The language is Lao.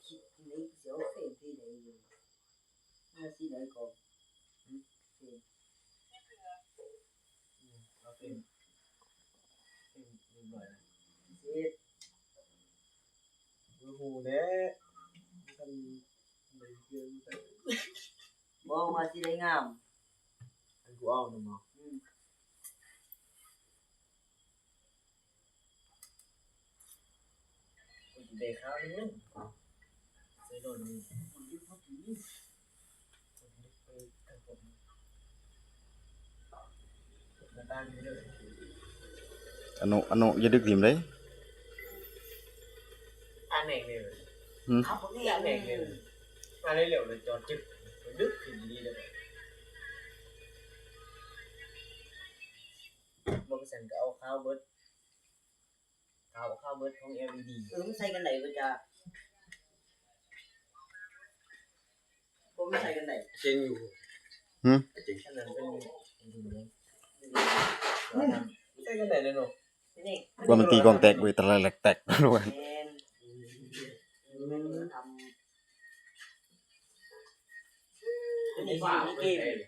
ຄິດໃນຊິເອົາເຟນທີ່ໃດຢູ່ ມາຊິໄດ້ກໍ ເຟນ ເອົາເຟນ ເຟນເລີຍ ເຊຟ ບໍ່ຮູ້ແຫຼະ ຄັນ ບໍ່ວ່າຊິໄດ້ງາມ ອັນກູເອົານຳເນາະ ອືມ ໄດ້ຂາວໜຶ່ງ ໃສ່ໂລດໜຶ່ງ ອະໂນ ອະໂນ ຢ່າດຶກຖິ້ມເດ້ ອັນແໜງເລີຍ ຫືມ ອັນແໜງເລີຍ ມາເລັວໆ ແລ້ວຈອດຈຶກ ດຶກຂຶ້ນດີເລີຍ ບໍ່ຊັ້ນກໍເອົາຂາວເບິດ ຂາວ ຂາວເບິດຂອງ ແອລອີດີ ເອີ ມັນໃສ່ກັນໄດ້ບໍ່ຈ້າ ບໍ່ ມັນໃສ່ກັນໄດ້ ເກັ່ງຢູ່ ຫືມ ເກັ່ງ ອັນນັ້ນເປັນ ໃສ່ກັນໄດ້ເລີຍເນາະ ວ່າມັນຕີກອງແຕກເວີຍ ຕະແລກແຕກ ແມ່ນ ແມ່ນ ເປັນເກມ